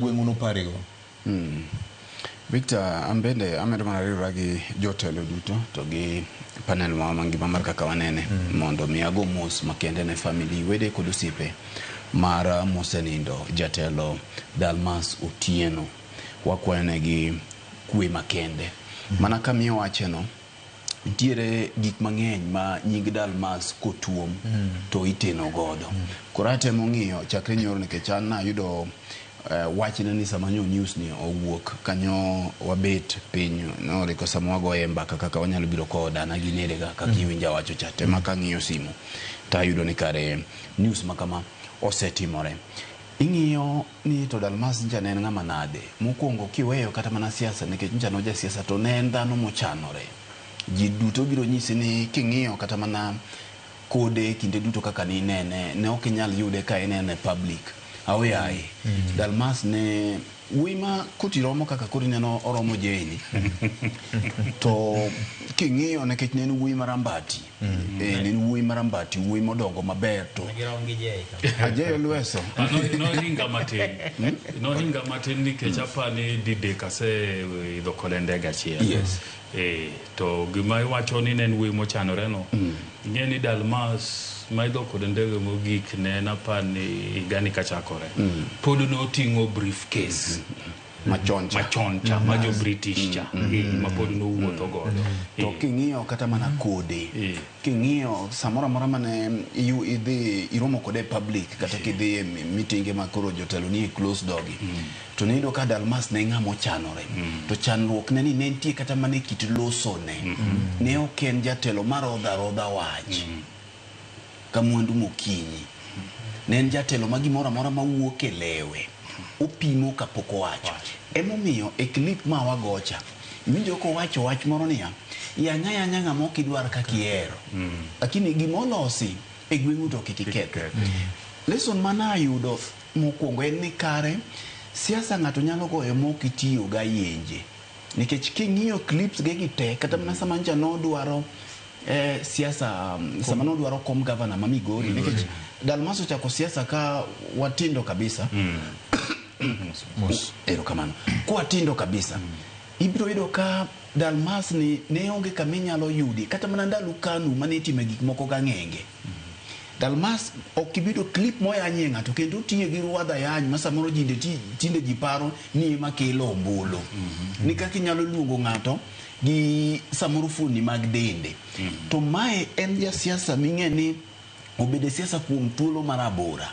Gweng'u noparigo. Victor, an bende amedo mana riwora gi jotelo duto to gi panel ma mangima mar kaka wanene mondo mi ago mos makende ne family, wede kod osiepe mar mosenindo jatelo Dalmas Otieno. Wakwayo negi kwe makende. Mana kamiyo wacheno, nitiere gik mang'eny ma nying Dalmas kotuom to iteno godo. Koro atemo ng'iyo chakre nyoro nikech an nayudo wachne ni sama nyo news ni owuok kanyo wabet piny noriko sama wagoye mbaka kaka wanyalo biro kowo dana gi nere ga kaka iwinja wacho cha tema kang'iyo simu tayudo ni kare news ma kama osetimore. Ing'iyo ni to Dalmas ncha ne en ng'ama nade? Mokwongo kiweyo kata mana siasa nikech ncha noja siasa to ne en dhano mochanore. Ji duto biro nyisi ni king'iyo kata mana kode kinde duto kaka ninene ne ok inyal yude ka inene e public. Aoyaye. Dalmas ne wuoyi ma koti romo kaka koro ineno oromo Jane to king'iyo nikech ne en wuoyi marambati. Eh, ne en wuoyi marambati, wuoyi modongo maber to Girom gi Jay kama. Ajeyo Lweso. Ah, nohinga matin. Nohinga matin nikech apani didek aseidho kode ndege achiel. Yes. Eh, to gima iwacho ni ne en wuoyi mochanore no. Ing'e ni Dalmas ma idho kode ndege mogik ne en apani higani kachakore. Pod noting'o briefcase. Machon cha. Machon cha, ma jo British cha. Eh, ma pod nowuotho godo. To Eh. king'iyo kata mana kode, king'iyo samoro amora mane idhi iromo kode e public kata kidhi e meeting ma koro jotelo nie close door gi, to niyudo ka Dalmas ne ng'ama ochanore. To chandruok ne ni ne nitie kata mana e kit losone. Ne ok en jatelo marodho arodha wach ka mwandu mokinyi. Ne en jatelo ma gimoro amora mawuok e lewe opimo kapok owacho. Emomiyo e clip ma wagocha, iwinjo kowacho wach moro niya, yany ayanya ng'ama ok idwar kaka ihero. Lakini gima olosi e gweng'u to kik iketh. Lesson mane ayudo mokwongo en ni kare siasa ng'ato nyalo goyo mok itiyo ga yenje. Nikech king'iyo clips ge gi te, kata mana sama ncha nodwaro siasa, sama nodwaro kom gavana ma Migori, nikech Dalmas ochako siasa ka watindo kabisa. Mos. Erokamano. Kwatindo kabisa. Ibiro yudo ka Dalmas ni ne onge kama inyalo yudi kata mana ndalo KANU mane itime gik moko gang'enge. Dalmas ok ibiyudo clip moyanyie ng'ato kendo otiye gi ruadha yany ma samoro jinde tinde ji paro ni ema kelo ombulu. Ni kaka inyalo luongo ng'ato gi samoro fuoni mag dende. To mae en jasiasa ming'e ni obedo e siasa kuom thuolo mar abora.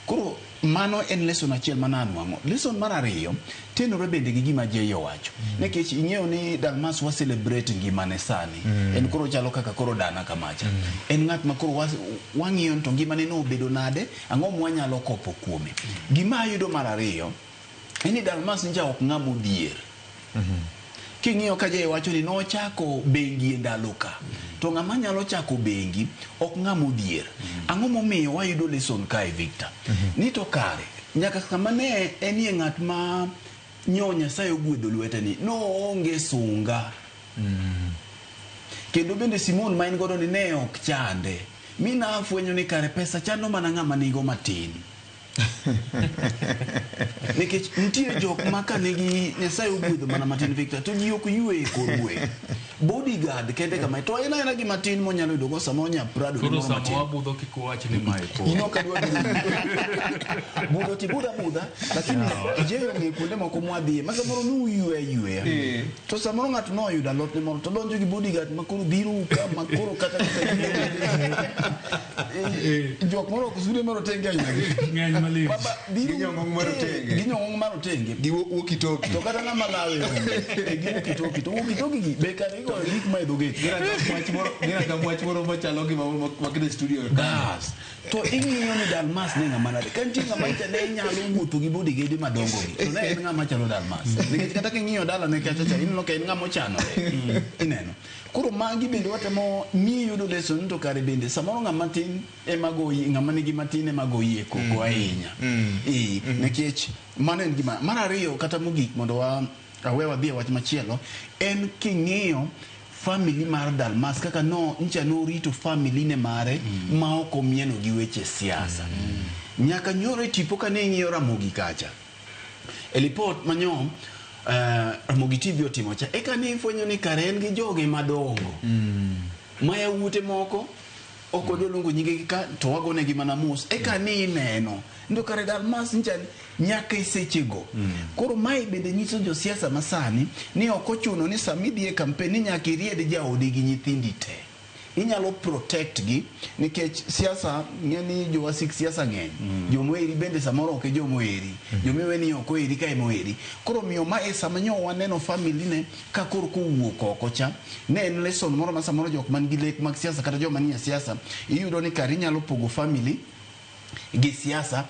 Koro mano en lesson achiel mane anwang'o. Lesson mar ariyo tenore bende gi gima Jay owacho. Nikech ing'eyo ni Dalmas wa celebrate ngimane sani. En koro chalo kaka koro dana kamacha. En ng'at ma koro wang'iyo ni to ngimane no obedo nade, ang'o mwanyalo kopo kuome. Gima ayudo mar ariyo en ni Dalmas nja ok ng'ama odhier. King'iyo ka Jay wacho ni nochako bengi e ndalo ka. To ng'ama nyalo chako bengi ok ng'ama odhier. Ang'o momiyo wayudo lesson kae Victor? Ni to kare nyaka kama ne enie ng'at ma nyo Nyasaye ogwedho lwete ni noonge sunga. Kendo bende Simon ma en godo ni ne ok chande. Mi nafwenyo ni kare pesa chando mana ng'ama nigo matin. Nikech nitie jok ma ka nigi Nyasaye ogwedho mana matin Victor to ji ok ywe e kor gweng'. Bodyguard kende kama to en aena gima tin monyalo yudo go samoro nya Prado Koro moro sama matin. wabudho kik uwach ni mae pok. In ok adwa biro. Budho tibudha budha lakini Jay ong'e kuonde moko mwadhiye ma samoro nuywe ayweya. To samoro ng'ato noyudo alotne moro to donjo gi bodyguard ma koro biro ka ma koro kata jok moro ok sude mar otenge ahinya gi. Ng'eny malich. Baba biro Gi nyong'ong mar otenge. Gi nyong'ong mar otenge. Gi walkie talkie. To kata ng'ama lawe onge. E gi walkie talkie. To walkie talkie gi be kare igoyo gik ma e dho gate. Gina wach moro machalo gi makine studio. Bas. To ing'iyo ni Dalmas ne ng'ama nade. Ka nitie ng'ama nyicha ne nyalo wuotho gi bodyguard madongo gi. To ne en ng'ama chalo Dalmas. Nikech kata king'iyo dalane kacha cha ineno ka en ng'ama ochanore. Ineno. Koro magi bende watemo miyi yudo lesson to kare bende samoro ng'ama tin ema goyi ng'ama nigi matin ema goyi e koko ahinya. Ee, nikech mano en gima mar ariyo kata mogik mondo wa awe wadhi e wach machielo en king'iyo family mar Dalmas kaka no ncha norito family ne mare ma ok omieno gi weche siasa. Nyaka nyoro e tipo kane ing'iyo Ramogi kacha. E lipot manyo Ramogi TV otimo cha, eka ne ifwenyo ni kare en gi joge madongo ma yawuote moko ok odwa luongo nyingegi ka to wagonegi mana mos. Eka ni ineno ndo kare Dalmas ncha nyaka e sechego. Koro mae bende nyiso josiasa masani ni ok ochuno ni sama idhi e campaign ni nyaka iried jaodi gi nyithindi te. Inyalo protect gi nikech siasa ng'e ni jowasik siasa ng'eny. Jomoheri bende samoro ok e jomoheri. Jomiwe ni ok oheri ka ema oheri. Koro omiyo mae sama nyo waneno family ne ka koro kowuok oko cha, ne en lesson moro ma samoro jok man gi lek mag siasa kata joma nie siasa iyudo ni kare inyalo pogo family gi siasa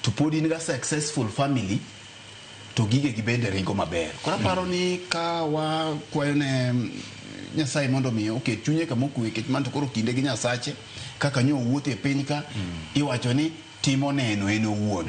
to pod in ga successful family to gigegi bende ringo maber. Koro aparo ni ka wakwayo ne Nyasaye mondo mi oket chunye kama okwe, nikech mano to koro kinde gi Nyasache kaka nyo owuotho e piny ka iwacho ni timo neno en owuon.